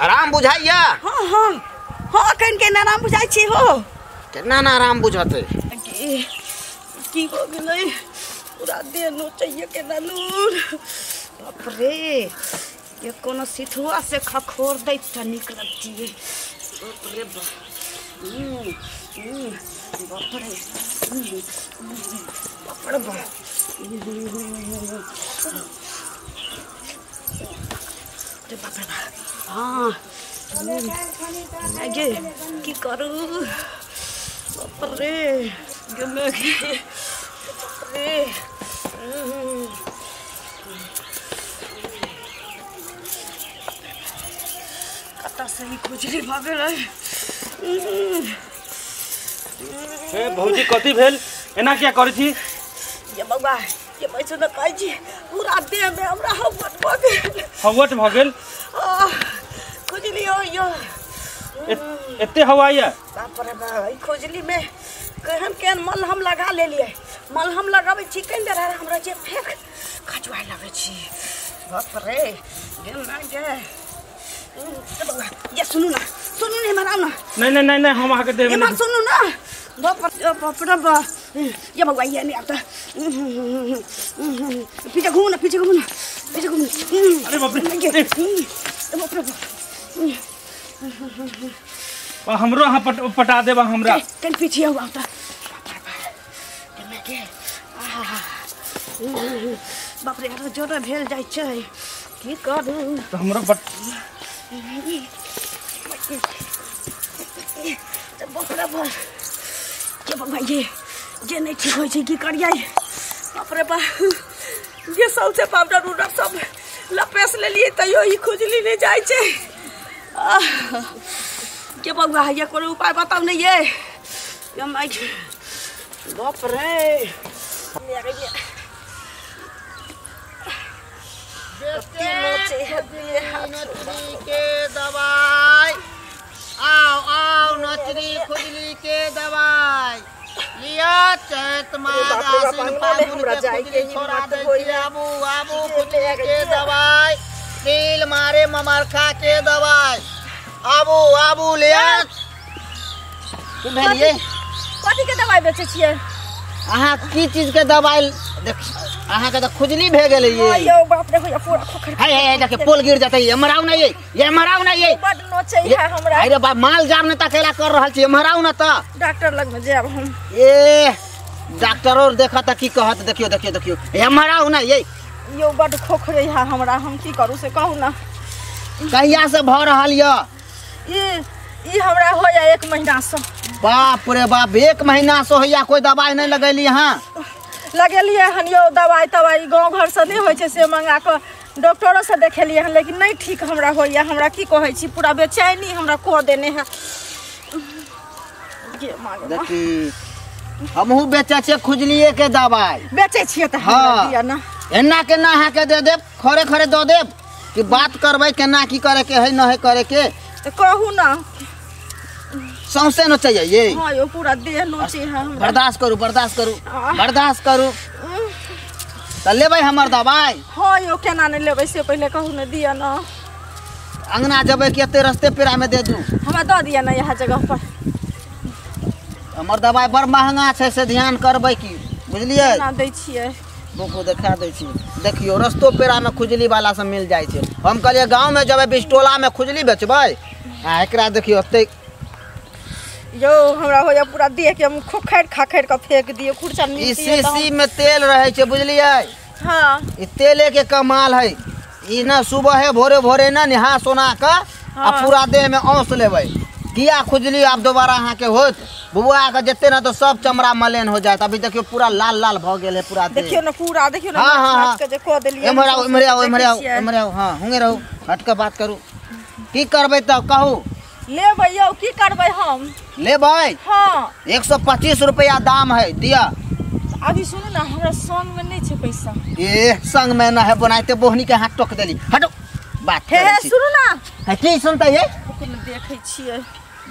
आराम बुझाइया? हाँ हाँ हाँ, कन के आराम बुझाइ छी हो। केना ना आराम बुझते? की हो गेलै? पूरा देह नोचैया के नूर। बाप रे, ये कोनो सिथुआ से खखोर दैत त नीक लगतियै। बाप रे बाप, बाप रे बाप रे बाप। अरे बाप रे बाप। हाँ गे की करू? बाप रे गे बाप रे। कतऽ से ही खुजली भऽ गेलै। हे भौजी, कथी भेल? एना किया करै छी? ये बौआ, ये पैसो न कहै छी, पूरा देह में हमरा हवट भऽ गेल। हवट भऽ गेल? खुजली होइया। एते हवा या? बाप रे बाप, ई खुजली में केहन केहन मलहम लगा लेलियै। मलहम लगाबै छी केहन देर हमरा जे फेक खजुआए लगै छी। बाप रे गे ना गे। बौआ ये सुनू ना, सुनू ने, इम्हर आउ ना। नहीं नहीं नहीं नहीं, हम अहाँके देह में इम्हर सुनू ना। बाप बाप रे बाप। ये बौआ ये नहीं आता। पीछे घूमू ना, पीछे घूमू ना, पीछे घूमू। अरे बाप रे, बाप रे बाप। हमरो अहाँ पटा देब हमरा। कन पीछे आउ आता। बाप रे, आरो जोर भेल जाइ छै, की करू? तऽ हमरो बाप रे बाप। के बौआ ये जे नहीं ठीक होइ छै, की करियै? बाप रे बाप, जे सौंसे पाउडर उडर सब लपेस लेलियै तैयो ई खुजली नहि जाइ छै। के बौआ ये कोनो उपाय बताउ ने ये। बाप रे, नचरी के दवाई आओ आओ, नचरी खुजली के दवाई लिया। चैत माघ आश्विन फागुन के खुजली छोड़ा दै छी। आबू आबू खुजली के दवाई, तिल मारे ममरखा के दवाई, आबू आबू लिया। की भेलियै? कथी के दवाई बेचै छियै अहाँ? की चीज के दवाई? देख, अहाँ के त खुजली भे गेलै ये। यो बाप रे, होया पूरा खोखर। हे हे देख, पोल गिर जतै। एम्हर आउ ना ये, एम्हर आउ ना ये। बड नोचै है हमरा। अरे बाप, माल जाम ने तकेला कर रहल छी। एम्हर आउ ना त डॉक्टर लग में जाब हम। ए डॉक्टर और देखत की कहत। देखियो देखियो देखियो, एम्हर आउ ना ये। यो बड खोखरे है हमरा, हम की करू से कहू ना। कहिया से भ रहल य? ई हमरा होया 1 महीना से। बाप रे बाप, 1 महीना से होया? कोई दवाई नहीं लगेली? हाँ लगेलियै हन यौ दवाई तवाई, गाँव घर से नहीं होइ छै से मंगा कऽ डॉक्टरो से देखेलियै हन, लेकिन नहीं ठीक हमरा होइया। हमरा की कहै छी, पूरा बेचैनी हमरा कऽ देने है। देखी, हमहूँ बेचै छियै खुजलिए के दवाई। बेचै छियै तऽ हमरा दिअ ना। एना केना अहाँके दे देब? खरे खरे दऽ देब कि बात करबै केना की करे के है न है करे के? तऽ कहू ना। सौंसे नोचैया ये? हाँ यो पूरा देह नोचै है हमरा। बर्दाश्त करू, बर्दाश्त करू, बर्दाश्त करू। तऽ लेबै हमर दवाई? हाँ यो, केना नहि लेबै से पहिले कहू ने, दिअ ना। अंगना जेबै कि एते रस्ते पेरा में दे दू? हमरा दऽ दिअ ना यहाँ जगह पर। हमर दवाई बड़ महंगा छै, से ध्यान करबै की, बुझलियै? केना दै छियै? बुको देखा दै छी। देखियौ, रस्तो पेरा में खुजली वाला सब मिल जाइ छै। हम कहलियै गाँव में जेबै, बिस्टोला में खुजली बेचबै, आ एकरा देखियौ एते। यो हमरा होया पूरा देह के हम खोखरि खाखरि के फेंक दिए। खुरचन ई शीशी में तेल रहै छै, बुझलियै? हाँ, ई तेले के कमाल है। ई ना सुबह है भोरे भोरे ना नहा सोना के आ पूरा देह में औंस लेबै, किया खुजली आब दोबारा अहाँ के होत। बुआ के जते ना तो सब चमड़ा मलेन हो जायत। अभी देखियो पूरा लाल लाल भ गेल है पूरा देह। देखियो ना पूरा, देखियो ना। हाँ हाँ हाँ, के जे क देलियै। एम्हर आउ, एम्हर आउ, एम्हर आउ, एम्हर आउ। हाँ हुंगे रहू, हट के बात करू। की करबै तब कहू? लेबै यौ, की करबै हम? लेबै? हाँ। 125 रुपया दाम है, दिया। अभी सुनू ना, हमरा संग में नहीं छै पैसा। ए संग में ना है, बनाते बोहनी के हाथ टोक देली। हटो बात। हे हे सुनू ना। है की सुनतै ये? देखै छियै।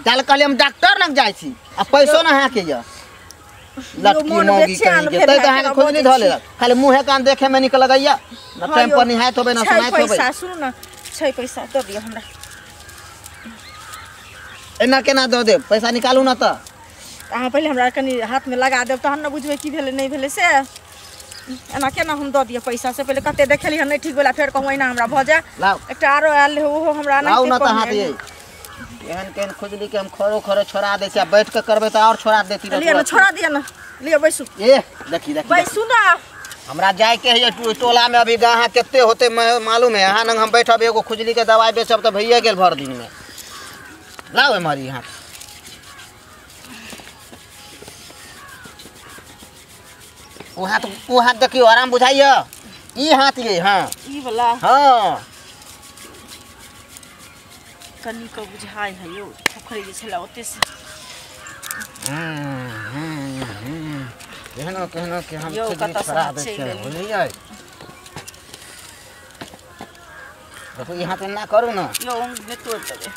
जाल कहलियै हम डॉक्टर लग जाइ छी आ पैसो ना अहाँ के य। लटकी मौगी कहीं के तै त अहाँ के खुजली धऽ लेलक। खाली मुँहे कान देखे में निक लगैया ना, टाइम पर निहायत होबै ना सुनाइत होबै। पैसा सुनू ना, छै पैसा दऽ दिअ हमरा। एना केना दऽ देब पैसा निकालू ना तऽ अहाँ पहिले हमरा कनि हाथमे लगा देब तहन ने बुझबै की भेलै नहि भेलै से एना केना हम दऽ दिअ पैसा से पहिले कते देखेली हन नहि ठीक भेला फेर कहूँ एना हमरा भऽ जाय एकटा आरो आयल रहै ओहो हमरा लाउ ना तऽ हाथ ये एहन केहन खुजली के हम खरो खरो छोड़ा दै छी आ बैठ के करबै तऽ और छोड़ा देती लिअ ने छोड़ा दिअ ने लिअ बैसू ए देखी देखी बैसू ना हमरा जाय के है टोला में अभी गाहाँ कते होते मालूम है अहाँ नंग हम बैठब एगो खुजली के दवाई बेचब तऽ भइए गेल भर दिन में लाओ एम्हर यहाँ ओ हाथ देखियो आराम बुझाइया ई हाथ ये हाँ ई वाला हाँ कनी के बुझाइ है यो पोखरि जे छला ओते से केहनो केहनो के हम खुजली छोड़ा दै छियै बुझलियै देखो ई हाथ एना करू ना यो उंगली तोड़ देबै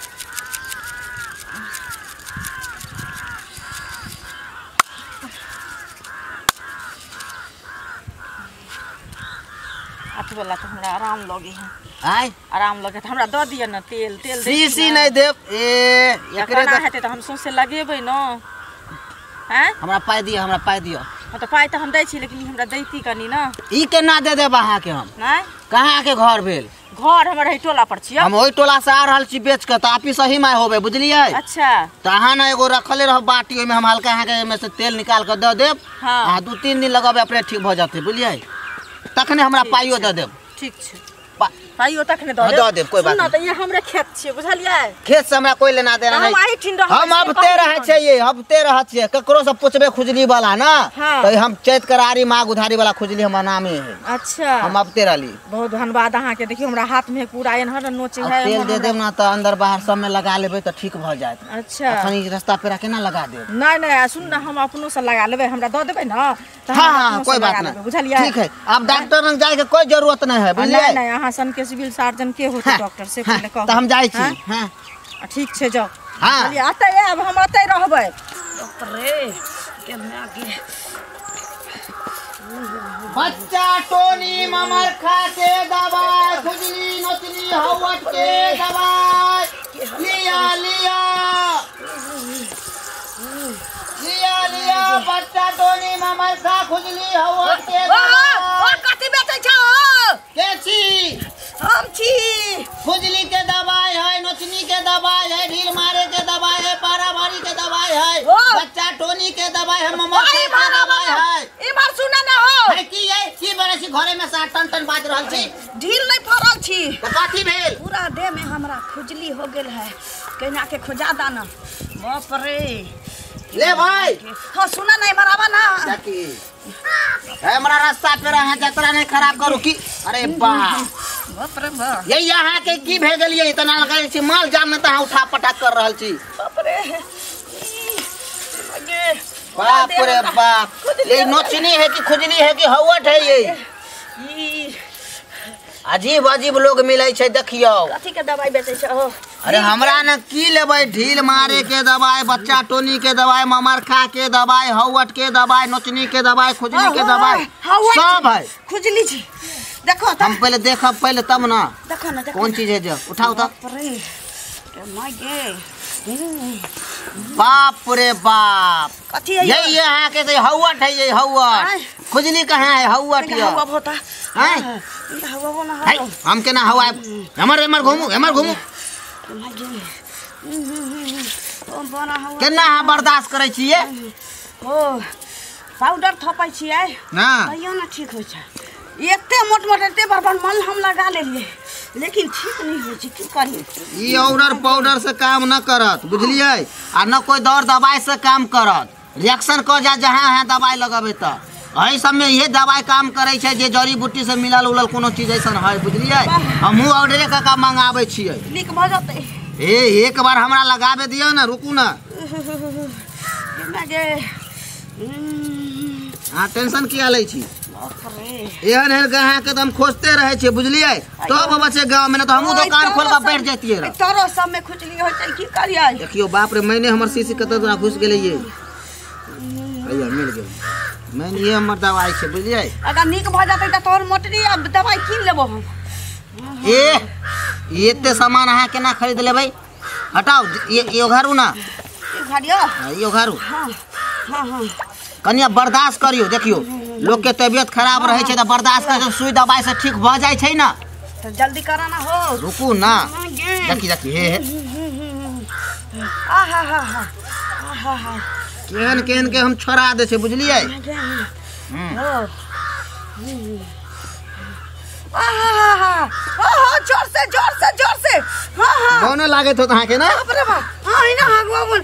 हाथ वाला तो हमरा आराम लगे है आय आराम लगे तऽ हमरा दऽ दिअ ने तेल तेल शीशी नहि देब ए एकरे केना हेतै तऽ हम सौंसे लगेबै ने हैं हमरा पाइ दिअ हमरा पाइ दिअ हाँ तऽ पाइ तऽ हम दै छी लेकिन ई हमरा दैती कनी ने ई केना दे देब अहाँके हम नहि कहाँ के घर भेल घर हमर एहि टोला पर छियै हम ओहि टोला से आ रहल छी बेच के तऽ आपी सही माय होबे बुझलियै अच्छा तऽ अहाँ ने एगो रखले रहब बाटी ओहिमे हम हल्का अहाँके एहिमे से तेल निकाल के दऽ देब हाँ अहाँ 2-3 दिन लगेबै अपने ठीक भऽ जेतै बुझलियै तखने हमरा पाइयो दऽ देब ठीक छै पाइयो तखने दऽ देब दऽ देब कोई बात नहीं तऽ ई हमरे खेत छियै बुझलियै खेत से हमरा कोई लेना देना नहीं हम एहिठिन रहै हम अबते रहै छियै हफ्ते रहै छियै ककरो से पूछबै खुजली वाला ना हाँ। तऽ हम चैत करारी माघ उधारी वाला खुजली हमर नामे है अच्छा हम अबते रहली बहुत धन्यवाद अहाँ के देखियो हमरा हाथ में पूरा एनहर नोचे है तेल दे देब ना तऽ अंदर बाहर सब में लगा लेबै तऽ ठीक भऽ जायत अच्छा अखन ई रास्ता पेरा केना लगा देब नहीं नहीं सुन ना हम अपनो से लगा लेबै हमरा दऽ देबै ना तऽ हाँ हाँ कोई बात नहीं बुझलियै ठीक है अब डॉक्टर लग जाए के कोई जरूरत नहीं है बुझलियै नहीं नहीं अहाँ सन के सिविल सर्जन के होते डॉक्टर से पहिले कहू तऽ हम जाइ छी हां ठीक छै जाउ हां अतै आब हम अतै रहबै डॉक्टर रे केना के बच्चा टोनी ममर खा के दवाई खुजली नोचनी हवट के दवाई लिया लिया लिया लिया बच्चा टोनी ममर खा खुजली हवट के दवाई ओ कथि बेचै छौ के छी हम छी खुजली के दवाई है नोचनी के दवाई है ढील मारे के दवाई है पाराभारी के दवाई है बच्चा टोनी के दवाई है ममर खा के दवाई है इमर सुन ना हो है की है की बरे छी घरे में से टन टन बाज रहल छी ढील नहीं फरल छी त कथि भेल पूरा देह में हमरा खुजली हो गेल है केना के खुजा दाना बाप रे ले भाई हां सुन ना इमर आवा ना देखी है हमरा रास्ता पर अहाँ जतरा नहीं खराब करू की अरे बाप बाप रे बाप ये यहाँ के की भे गेलियै इतना लगै छी माल जाम में त अहाँ उठा पटाक कर रहल छी बाप रे बाप रे बाप ये नोचनी है कि खुजली है कि हवट है ये अजीब अजीब लोग मिलै छै देखियौ कथी के दवाई बेचै छै अरे हमरा ने की लेबै ढील मारे के दवाई बच्चा टोनी के दवाई ममरखा के दवाई हवट के दवाई नोचनी के दवाई खुजली के दवाई सब है खुजली छी देखो हम पहले देखब पहले तब ना देखो ना कौन चीज है जो उठाओ तो बाप रे गे बाप रे बाप कथी है ये यहाँ के तो हवट है ये हवट खुजली कहाँ है हवट ये हवा होता हैं हवा ना है हम केना हवा हमर एमर घूमू एमर घूमू केना अहाँ बर्दाश्त करै छियै ओ पाउडर थपै छियै ना तैयो ना ठीक होइ छै एते मोट मोट एते बड़ बड़ मल हम लगा लेलियै लेकिन ठीक नहीं होइ छै की करी ई औडर पाउडर से काम न करत बुझलियै आ न कोई दौड़ दवाई से काम करत रिएक्शन क जा जहाँ अहाँ दवाई लगबै तऽ एहि सब में इहे दवाई काम करै छै जे जड़ी बूटी से मिलल उलल कोनो चीज ऐसन है बुझलियै हमहूँ ऑर्डरे कऽ के मंगाबै छियै नीक भऽ जेतै ए एक बार हमरा लगाबे दियौ ने रुकू ना अहाँ टेंशन किया लै छी एहन एहन ग्राहक के तऽ हम खोजते रहै छियै बुझलियै तब अबै छै गाँव में, नहीं तो हमहूँ दुकान खोल के बैठ जैतियै रह। तोरो सब में खुजली होइ छै की करियै। देखियो बाप रे, मैंने हमर शीशी कतऽ तोरा घुस गेलै ये। भैया मिल गेल। मैंने ये हमर दवाई छै बुझलियै। अगर नीक भऽ जेतै तऽ तोहर मोटरी आ दवाई कीन लेबो हम। ए एते सामान अहाँ केना खरीद लेबै? हटाओ ये उघारू ना, उघारियो, ये उघारू। हां हां हां कनिया बर्दाश्त करियो। देखियो लोग के तबियत खराब रहे छै त बर्दाश्त कर, सुई दवाई से ठीक भ जाय छै ना। तो जल्दी करा ना हो, रुकू ना। देखी देखी हे हे आहा हा हा हा हा केहन केहन के हम छोड़ा दे छै, बुझलियै? हो आहा हा हा जोर से जोर से जोर से। हां हां कौन लागत होत अहाँ के ना? बाप रे बाप। हां इना हगवा बोल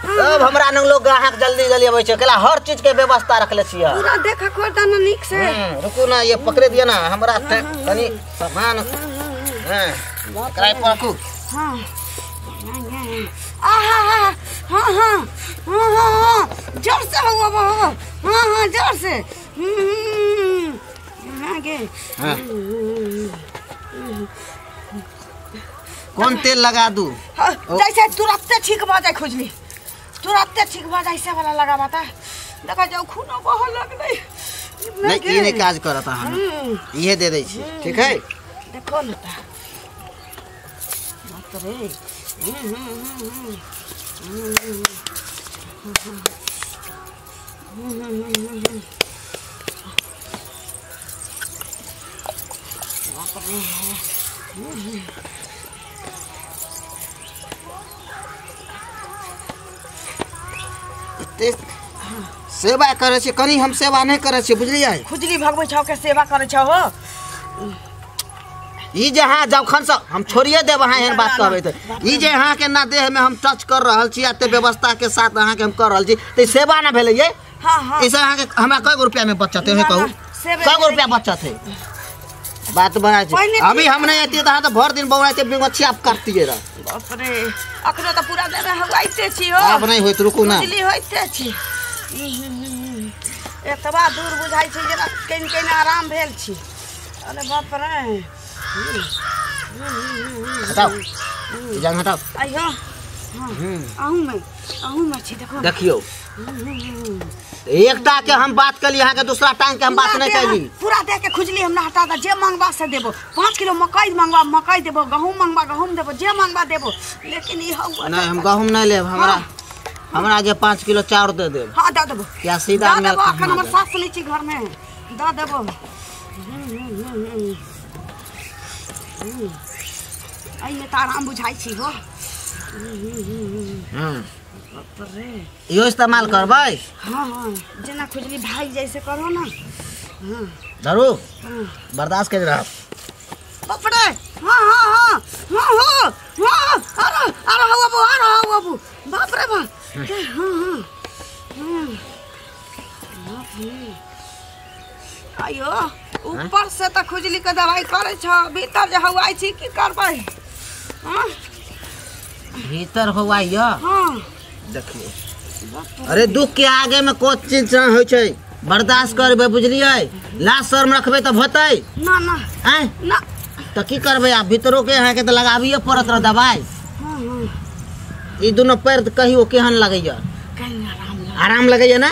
सब हमरा नंग लोग ग्राहक जल्दी जल्दी आबै छै, केला हर चीज के व्यवस्था रखले छियै। पूरा देखा कर दाना नीक से। रुकू ना, ये पकड़े दिया ना हमरा तनी सामान। हां कराय पर रखू। हां आहा हा हां हां हां हां जोर से हुआ वो। हां हां जोर से। हां गे हां कौन तेल लगा दू? जैसे तुरंत ठीक भ जाए खुजली, तुरंत ठीक भ जाए से वाला लगा बता। देखा जाओ खून बह लगलै। नहीं ई नहीं काज करत अहाँ, इहे दे दै छी, ठीक है? देखो न त बाप रे। बाप रे। सेवा करे छी कनी, हम सेवा नहीं करे छी, बुझलियै? खुजली भगबै छौ के सेवा करे छौ हो। ई जे अहाँ जखन से हम छोड़िए देब अहाँ एहन बात कहबै त, ई जे अहाँ के ना देह में हम टच कर रहल छी, एते व्यवस्था के साथ अहाँ के हम कर रहल छी, त ई सेवा ना भेलै ये? हां हां ई से अहाँ के हमरा कय गो रुपया में बचत है कहू? कय गो रुपया बचत है? बात बना छै। अभी हम नहीं आती त अहाँ त भर दिन बौराते बिंगछिया करतिए रह। बाप रे अखनो त पूरा देह में हवाइते छी हो। आब नहीं होइत, रुकू ना। खुजली होइते छी। एतबा दूर बुझाइ छै जेना केन केन आराम भेल छी। अरे बाप रे। हटाओ जान, हटाओ। आइयो हां अहू में छी। देखो देखियो एकटा के हम बात कली अहाँ के, दूसरा टांग के हम बात नहीं कैली। पूरा दे के खुजली हमरा हटा दे, जे मांगबा से देबो। 5 किलो मकई मांगबा मकई देबो, गहूम मांगबा गहूम देबो, जे मांगबा देबो। लेकिन ई हौ नहीं, हम गहूम नहीं लेब। हमरा हमरा जे 5 किलो चाउर दे देब। हां दे देबो। या सीधा दे देबो, अखन हमर सास नहीं छी घर में, दे देबो। एहिमे त आराम बुझाइ छी हो। बाप रे इहो इस्तेमाल करबै? हां हां जेना खुजली भाई जैसे करो ना। हां धरू बर्दाश्त कर रहा। बाप रे। हां हां हां हां हां हां अरे अरे हौ बाबू, अरे हौ बाबू। बाप रे बाप। हां हां हां बाप रे। आयो ऊपर से त खुजली के दवाई करे छ, भीतर जे हवाई छी की करबै? हां भीतर हवाई। हां देखियो अरे दुख के आगे में कोई चीज ना होय छै, बर्दाश्त करबै, बुझलियै? लाज शर्म रखबै त होतै ना ना। आय ना त की करबै? आब भीतरो के अहाँ के त लगाबिए पड़त रह दवाई। हां हां ई दुनो पैर कहियो केहन लगैया? कहीं आराम लगे, आराम लगैया ना?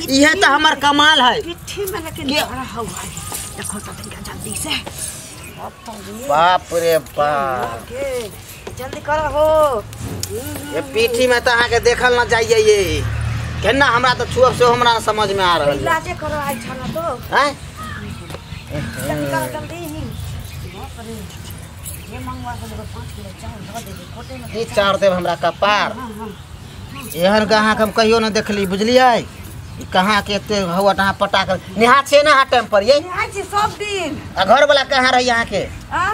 इहे त हमर कमाल है। पिट्ठी में लेकिन बड़ा हवा है। देखो त तनिका जल्दी से। बाप रे बाप जल्दी करो हो। ये पीठी में त अहाँ के देखल ना जाइए, ये केना हमरा त छुअब से हमरा समझ में आ रहल। इलाजे करो आई छना तो हैं जल्दी करो जल्दी ही। बाप रे ये मंगवा के देबो 5 किलो चाउर द देबो कोटे में। ई चाउर देब हमरा कपार। एहन कहाँ हम कहियो न देखली, बुझलियै? कहाँ के एते हवा अहाँ पटा कर निहा छै ना टाइम पर? ये निहा छी सब दिन। आ घर वाला कहाँ रही अहाँ के? आ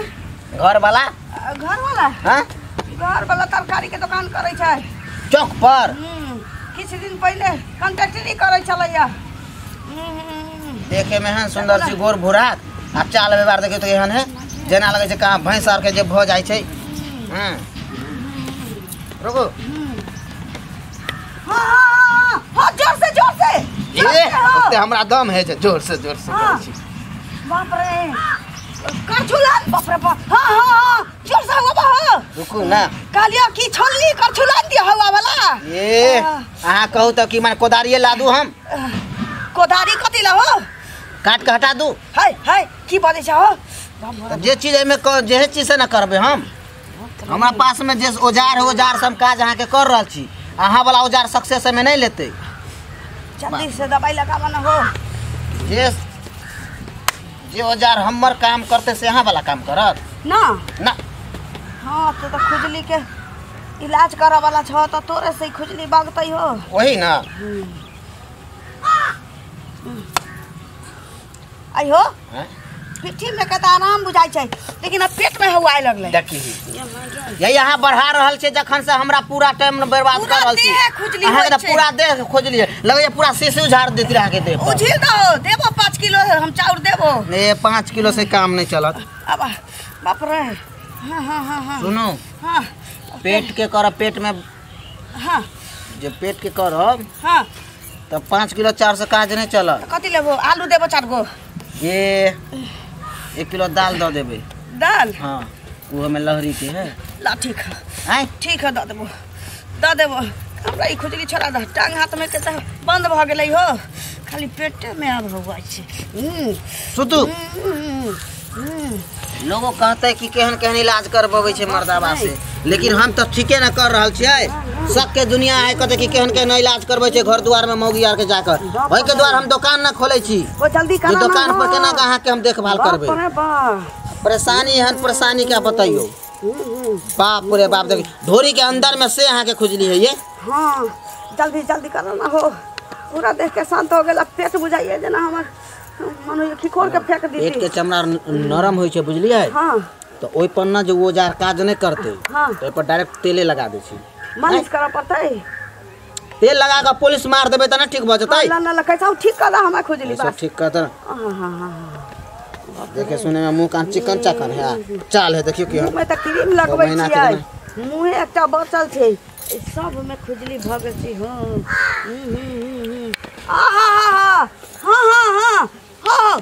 घर वाला, घर वाला हां घर वाला तरकारी के दुकान करै छै चौक पर। किछ दिन पहिले कंट्रैक्टरी करै छलैया। देखे में एहन सुंदर छी गोर भूरा आ चाल व्यवहार देखियो त एहन है जेना लगै छै कहाँ भैंस आर के जे भ जाइ छै। रुको। हां हां हां जोर से जोर से। ए ओते हमरा दम है जोर से करै छी। बाप रे करछुलान। बाप रे बाप। हां हां हां जोर से हुआ हो। रुकू ना। कालिया की छलनी करछुलान दिया हवा वाला। ए अहाँ कहू त कि माने कोदारिये ला दू हम? कोदारी कथी ला हो? काट के हटा दू? हाय हाय की बाजै छ हो? जे चीज एमे जे चीज से ना करबे हम। हमरा पास में जे औजार है औजार से हम काज अहाँ के कर रहल छी। अहाँ वाला औजार सक्सेस में नहीं लेते। जल्दी से दवाई लगावा न हो। जे जे औजार हमर काम करते से अहाँ वाला काम करत ना ना। हाँ तो खुजली के इलाज करे वाला छ तो तोरे से खुजली बागतै हो। वही ना। आई हो पीठी में कत आराम बुझाई छै लेकिन अब पेट में हवाए लगलै। देखी यही अहाँ बढ़ा रहल छै जखन से हमरा पूरा टाइम बर्बाद कर रहल छी। पूरा देह खुजली पूरा देह खुजली लगैया पूरा शीशी झाड़ देती रहा के देह। उझिल दो देबो 5 किलो हम चाउर देबो। ने 5 किलो से काम नहीं चलत। अब बाप रे। हां हां हां हां सुनो। हां पेट के करब पेट में। हां जे पेट के करब हां त 5 किलो चाउर से काज नहीं चलत। कथि लेबो? आलू देबो 4 गो। ये 1 किलो दाल दऽ देबै। दाल? हाँ वो हमें लहरी के है। ला ठीक है। आय ठीक है दऽ देबो दऽ देबो। हमरा ई खुजली छोड़ा दऽ टांग हाथ में के तऽ बंद भऽ गेलै हो खाली पेटे में आब हुआ छै। सुतू लोगो कहते कि केहन केहन इलाज करबबै छै मर्दाबा से लेकिन हम तऽ ठीके न कर रहल छियै। सबके दुनिया है कहते कि केहन केहन इलाज करबै छै घर दुआर में मौगी आर के जाकर। ओहि के द्वार हम दुकान न खोलै छी। ओ जल्दी करा दुकान पर केना अहाँ के हम देखभाल करबै। परेशानी एहन परेशानी क्या बताइयो। बाप रे बाप देख ढोरी के अंदर में से अहाँ के खुजली है ये। हाँ जल्दी जल्दी करा ना हो। पूरा देख के शांत हो गेल। पेट बुझाइए जेना हमर मन होइए खिखोर के फेंक दी। पेट के चमड़ा नरम होइ छै बुझलियै। हाँ तो ओहि पर ना जो औजार काज नहीं करते हाँ। तो ओहि पर डायरेक्ट तेले लगा दै छी। मालिश करऽ पड़तै। तेल लगा के पुलिस मार देबै त ना ठीक भ जेतै। ना ना कैसा ठीक कर हमरा खुजली बात ठीक कर दे। हां हां हां देखे सुने में मुंह कान चिकन चकन है चाल है। देखियो कि मुंह में त क्रीम लगबै छियै मुंह एकटा बचल छै सब में खुजली भ गेल छै। हां आ हा हा हां हां हां हां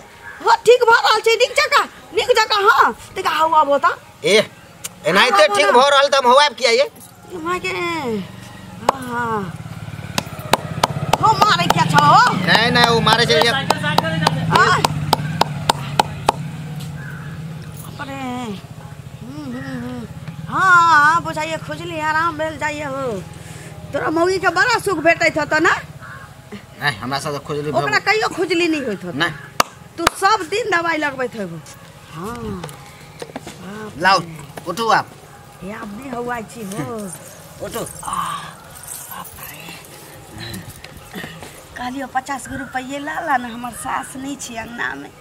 हां ठीक भ रहल छै। नीक जकाँ नीक जकाँ। हां देखा हवा बोता ए एनाहिते ठीक भ रहल त हम हवा किया ये माय के। हां हां हो मारे क्या छौ? नहीं नहीं वो मारे छै। आ अरे हां हां बुझाइए खुजली आराम भेल जाइए हो। तोरा मौगी के बड़ा सुख भेटैत होत ना? नहीं हमरा सब खुजली ओकरा कहियो खुजली नहीं होइत होत। नहीं तू सब दिन दवाई लगबैत होबो। हां लाओ उठू आप। ये अब नहीं हुआ छी हो उठू। कहलियो 50 गो रुपये ला ला ना हमर सास नहीं छी अंगना में।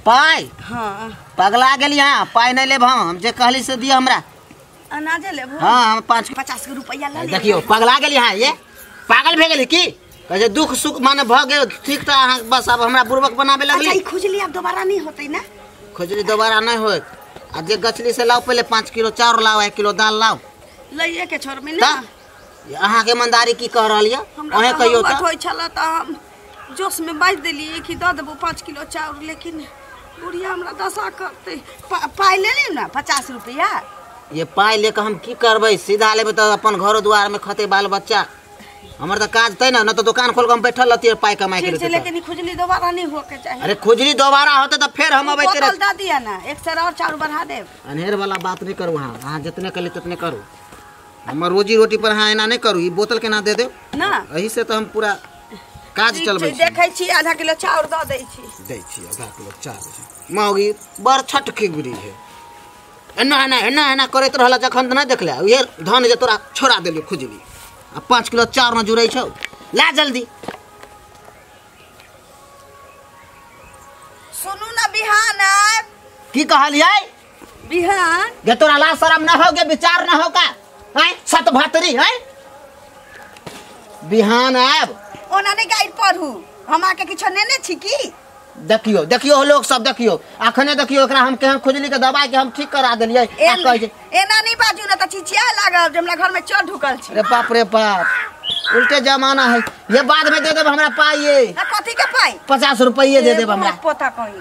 पाई? हाँ पगला गेली। हाँ पाई नहीं लेब हम जे कहली से दिया हमरा। अनाजे लेबो? हाँ हम 50 गो रुपया ला। देखियो पगला गेली। हाँ ये पागल भे गेली की कहे दुख सुख माने भ गेल ठीक त अहाँ बस अब हमरा बुड़बक बनाबे लगली। अच्छा ई खुजली अब दोबारा नहीं होतै ना? खुजली दोबारा नहीं होत। आ जे गछली से लाओ पहले 5 किलो चाउर लाओ 1 किलो दाल लाओ लइए के छोड़बे ना। अहाँ के ईमानदारी की कह रहल ये अहे कहियो त होय छल त हम जोश में बाजि देलियै कि the देबो 5 किलो चाउर लेकिन बुढ़िया हमरा दशा करतै। पाइ ले लेब ना 50 रुपया। ये पाइ लेके हम की करबै? सीधा लेबै त अपन घरो द्वार में खते बाल बच्चा। हमर त काज तै ना न त दुकान खोल के हम बैठल रहतियै पाइ कमाइ के। ठीक छै लेकिन खुजली दोबारा नहीं हो के चाही। अरे खुजली दोबारा होते त फेर हम अबै बोतल the दिया ना 1 सेर और चाउर बढ़ा देब। अनहेर वाला बात नहीं करू। अहाँ अहाँ जितने कहली तितने करू। हमर रोजी रोटी पर अहाँ एना नहीं करू। ई बोतल केना दे देब ना एही से त हम पूरा काज चलबै छी। देखै छी आधा किलो चाउर the दै छी। दै छी आधा किलो चाउर। मौगी बड़ छटकी गुरी है एना एना एना एना करैत रहल जखन त नहीं देखले उहे धन जे तोरा छोड़ा देलियो खुजली आ 5 किलो चाउर न जुड़ै छौ ला जल्दी। सुनू ना बिहान आब। की कहलियै? बिहान गे तोरा ला शरम न हो गे विचार न हो का हैं सत भातरी हैं बिहान आब। ओना नहीं गाइड पढ़ू हम आके किछो नेने छी की? देखियो देखियो लोग सब देखियो अखने देखियो एकरा हम केहन खुजली के दवाई के हम ठीक करा देलियै। आ कहै छै एना नहीं बाजू ना त चिचिया लागब जे हमरा घर में चोर ढुकल छी। अरे बाप रे बाप उल्टे जमाना है। ये बाद में दे देब हमरा पाई। कथी के पाई? 50 रुपये दे देब हमरा। पोता कहीं